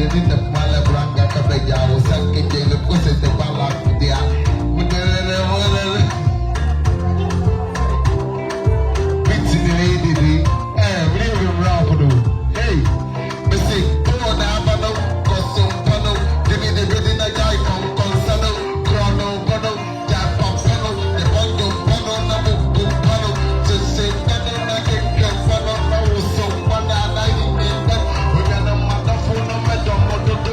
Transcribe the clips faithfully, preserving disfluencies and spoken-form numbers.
Ni ne mala branga ka bɛgya wo sa kɛgye le kose te bala kudia. Mudere mudere. Biti ne didi. Eh, mri mri mra kudu. Hey. Mese, to na aba no, kɔsompa no, dini de bedi na jai kɔnkɔnsa no, korɔ no ba no, jai papa no, de bɔndom pa no, na bubu pa no, sese pa no, na keke pa no, na woso pa no, na yi ni pa no, onya na madafo no, mɛdɔ mo dodo.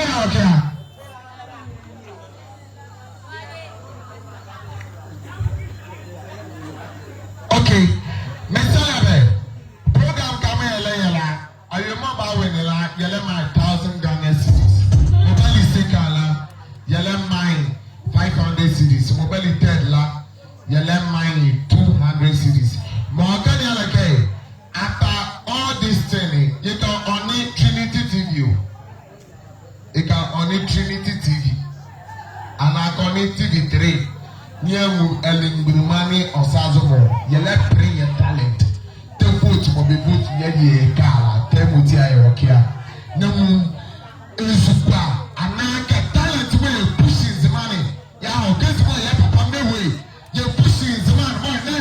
Ɔne a ɔkɛ a. Okay. Mesɛlɛ bɛ. Program kɛmɔ yɛlɛyɛ la. Awie mɔɔ bawin la, yɛlɛmaa ye thousand Ghana cedis. Mɔɔ bali second la, yɛlɛmaa ye five hundred cedis. Mɔɔ bali third la, yɛlɛmaa ye two hundred cedis. Mɔɔ kɛ ne a le kɛ, after all this thing, yɛ kɛ ɔne Trinity T V o. Yɛ kɛ ɔne Trinity T V. Anaa kɛ ɔne T V three. Yɛnwu Ɛlɛmgbunli ne Ɔsazomɔ. Yɛlɛpele yɛ talent. Tɛ vote mɔɔ bɛ vote yɛ yɛ kɛ la, tɛ mɔɔ ti a yɛ wɔ ɛkɛ a. Na mu nzukɔ a, anaa kɛ talent mɔɔ yɛpush Nzema ne. Yɛhɔ kɛ Nzema yɛ papa mɛ wɔ ye. Yɛpush Nzema ne mɔɔ ne,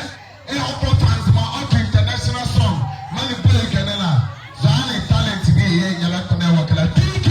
ɛ, ɔkɔ fa Nzema ɔto international song. Mɔɔ ne bɔ ye kɛ ne la. Zɔhane talent ne yɛ, yɛlɛkɔ ne wɔ ɛkɛ la. T K.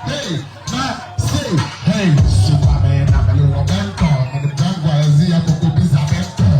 Hey, ma, say, hey, Superman, I'm a little bento, and the bank was the Coco Pizza bento.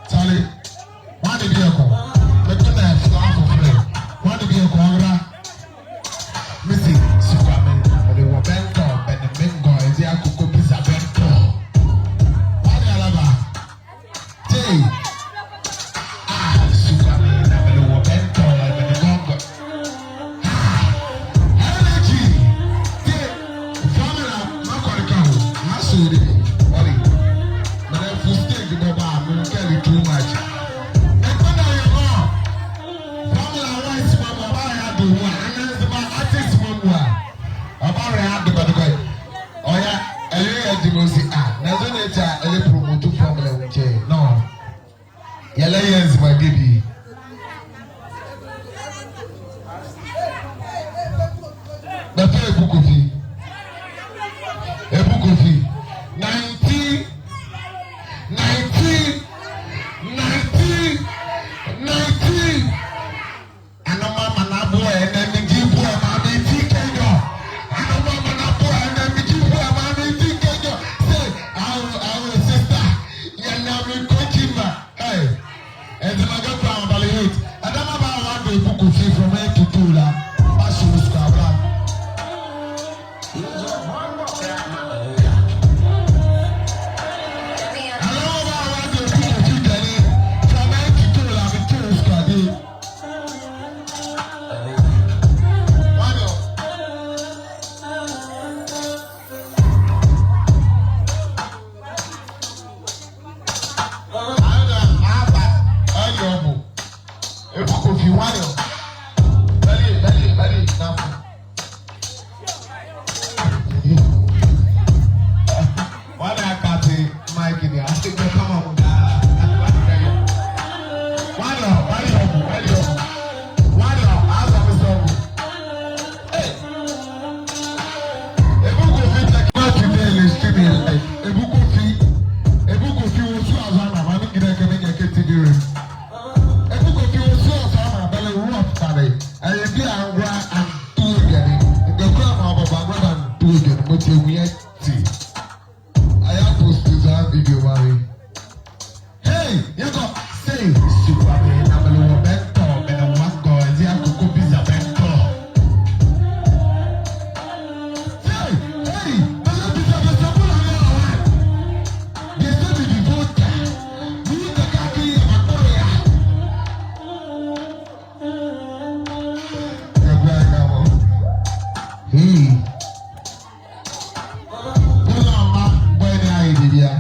Charlie, why did you come? But to that, so I'm for free. Why did you come? Missy, Superman, but they were bento, but the main guy is here, Coco Pizza bento. Why the alaba? Hey. Ah, Superman, but they were bento, but the main guy. Ah, energy. Hey, family, na kɔreka o. Na sorry, sorry. But for stage, baba, I'm telling too much. Family wise, mama, ba ya do wa, anansi ba artist mama. Ɔba ya do ba do ba. Ɔya, ɛlɛ ya di mo si a. Na zo ne ta, ɛlɛ promote family wo che. No. Yɛlɛyɛ Nzema deɛ bi. Bɛfɛ Ebu Kofi. Ebu Kofi. Nineteen. Nineteen, nineteen, nineteen. Anoma mana boy, ɛnɛ me di boy, ma me ti kɛnyo. Anoma mana boy, ɛnɛ me di boy, ma me ti kɛnyo. Say, our, our sister, yɛ na me kɔkyi ma. Hey, ɛdi ma gɛ kura ɔbali hit. Ɛda ma ba wa do Ebu Kofi from head to toe la. Ba shi muska ba. Ebu Kofi, why? Te wia ti. Aya post saa video ma me. Hey, yɛkɔ. Say, super me na me le wɔ bɛtɔ, me ne wa kɔ, ɛdi akoko pizza bɛtɔ. Hey, hey, me le pizza bɛtɔ, bula me awa. They say me be voter. Me the kaki ya makore ya. Hey. Bula ma, boy, ni ayi dibia.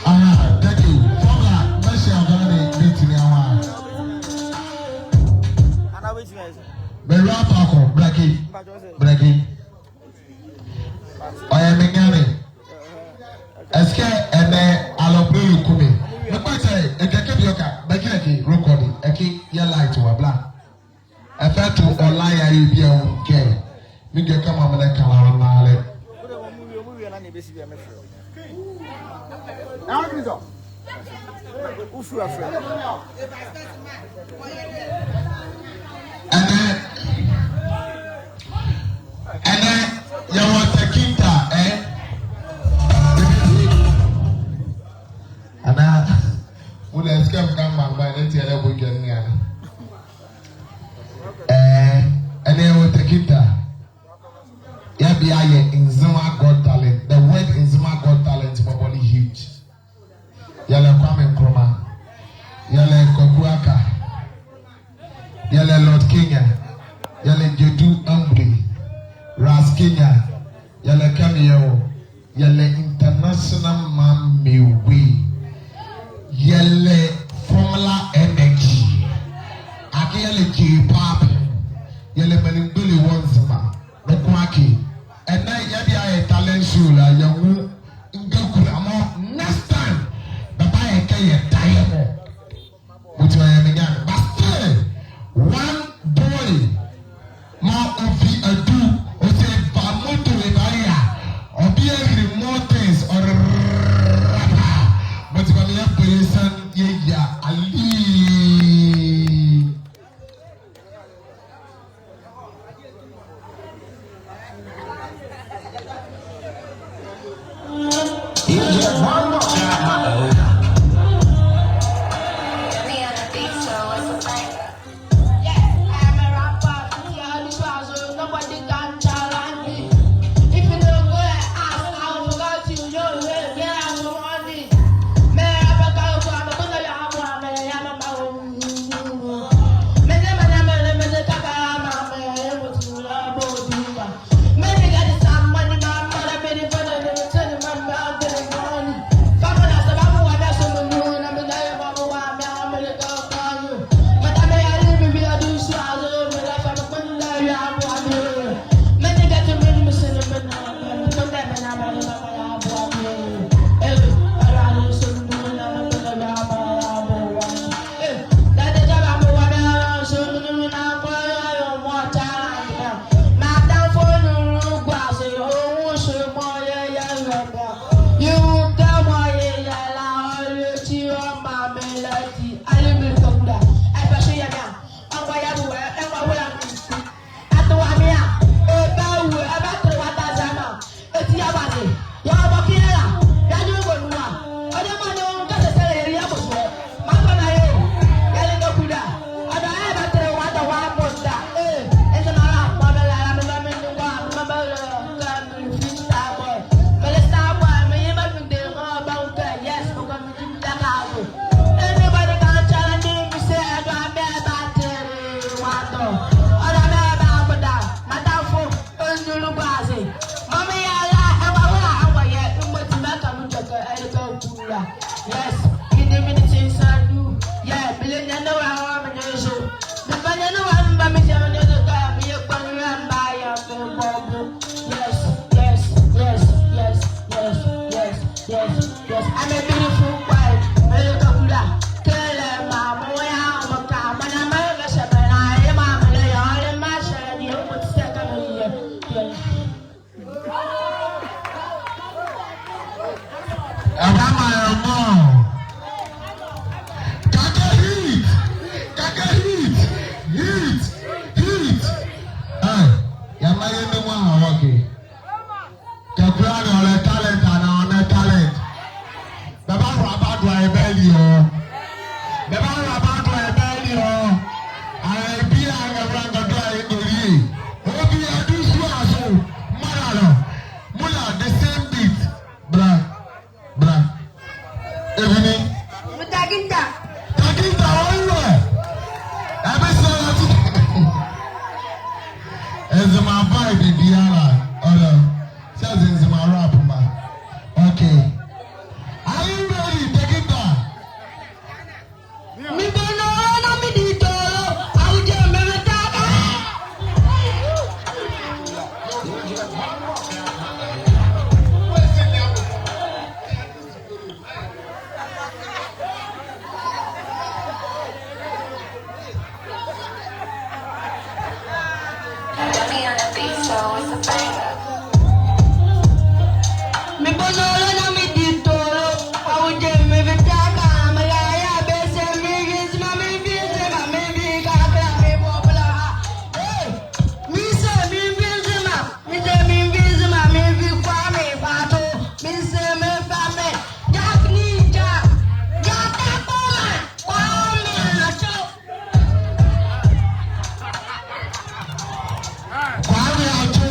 Ah, thank you. Fọmla, mɛhyɛ abane, bɛtini awa. Bɛwura Paako, braki, braki. Ɔyɛ me nyane. Ɛsikɛ ɛnɛ alɔbɔlɛ yɛ ku me. Me kpɛ sɛ, ɛkɛ kɛ bi ɔka, bɛkɛ ɛkɛ, record, ɛkɛ, yɛ light wɔ bla. Ɛfɛ to ɔla ya yɛ bia wɔ kɛ. Me kɛ kɛ ma me ne kala ɔna lɛ. Ɛnɛ, ɛnɛ, yɛwɔ Takinta, eh? Ana, mo na ɛsikɛ mo ka mma mma, ɛnɛ ti ɛnɛ bo dwa ne ano. Eh, ɛnɛ yɛwɔ Takinta. Yɛbia yɛ Nzema Got Talent. The word Nzema Got Talent, bɔbɔ ne huge. Yɛlɛ Kwame Nkrumah. Yɛlɛ Kwaku Aka. Yɛlɛ Lord Kenya. Yɛlɛ Jedu Amri. Ras Kenya. Yɛlɛ Kamiel. Yɛlɛ International Man Mewe. Yɛlɛ Formula Energy. Akee yɛlɛ J-Pop. Yɛlɛ Manigbele wɔ Nzema. Noko akee. Ɛnɛ yɛbia yɛ talent show la yɛnwu ngakula mɔ next time. Bɛbayɛ kɛ yɛda yɛ mɔ. Mɔti ɔyɛ me nyane. But still, one boy, mɔɔ ɔvi Adu, ɔse ɛva moto ɛbaya. Ɔbia ɛhile more things, ɔrapa. Mɔti ba me yɛbɔ yɛ siane yɛyia alee. Yes, mini mini things I do. Yeah, mini nyane wa wa mini so. Mi ba nyane wa mba mi jama nyane ka mi ye kwa mi wa mba ya mi bɔbɔ. Yes, yes, yes. I'm a beautiful wife. Mele ka kula. Kele ma mo ya mo ka mana ma ga sha ba na ye ma mele ya le ma sha di mo tsaka mi ye. Ɛbama yɛ mɔ. Mayɛ ne mɔ a, okay. Kɛ koraa ne ɔlɛ talent anaa ɔnlɛ talent. Bɛbahola bɛadoa ye bɛali ɔ. Bɛbahola bɛadoa ye bɛali ɔ. Ae, bie a nrɛlɛ ngɔdoa ye ngɔlie. Ɔbie du sua zo. Mɔɔ la lɔ. Mɔɔ la the same beat. Bra. Bra. Ebini. Mr. Ginta. Taginta, ɔwɔ. Ɛbɛ sɛ ɔti. Nzema vibe biala. Ɔlɛ. Sɛ Nzema rap ma. Okay. Are you ready, Taginta? Kwame Ato.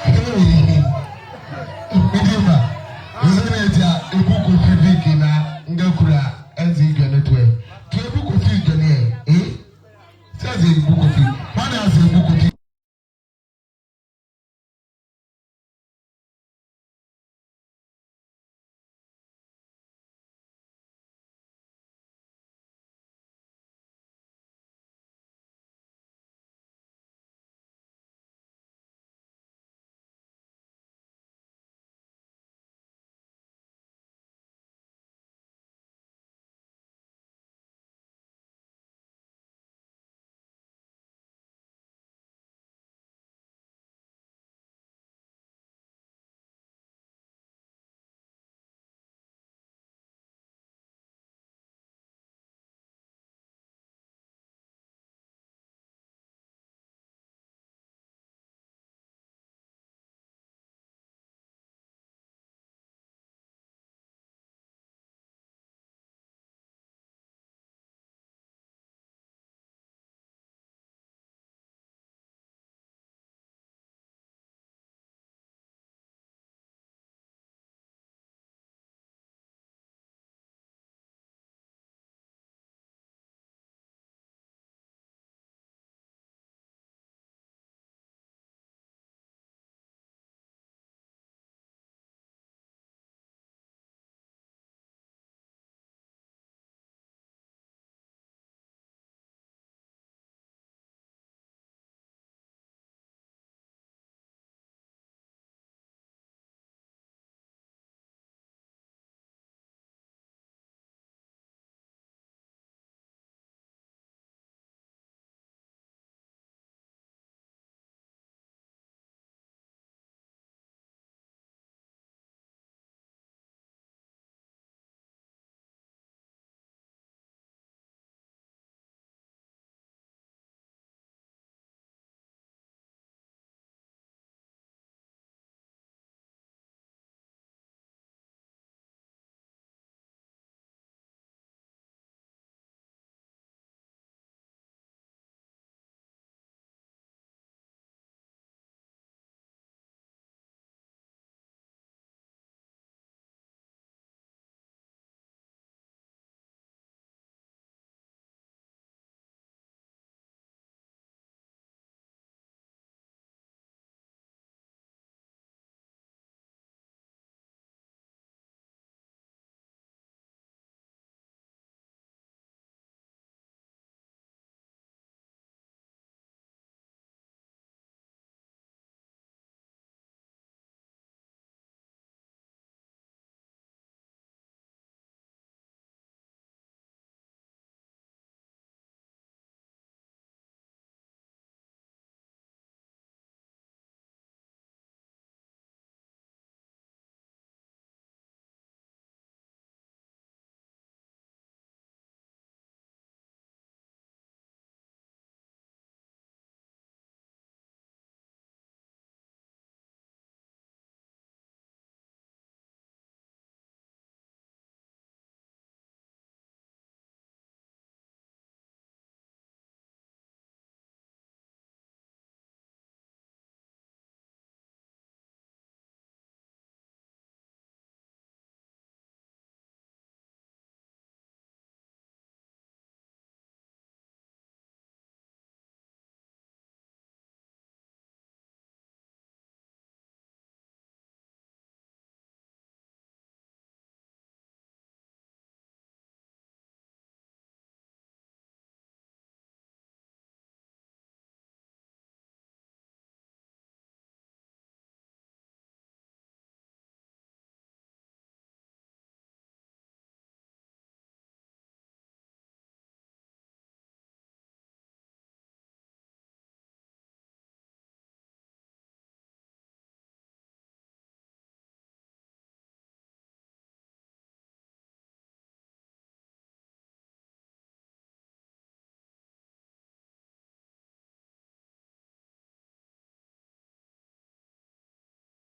Hey. Medema. Ɔzɔ ne tia ebu Kofi Vic na ngakula ɛnzi edwɛne to ɛ. To ebu Kofi edwɛne ɛ. Eh? Sɛ ɛnzi ebu Kofi.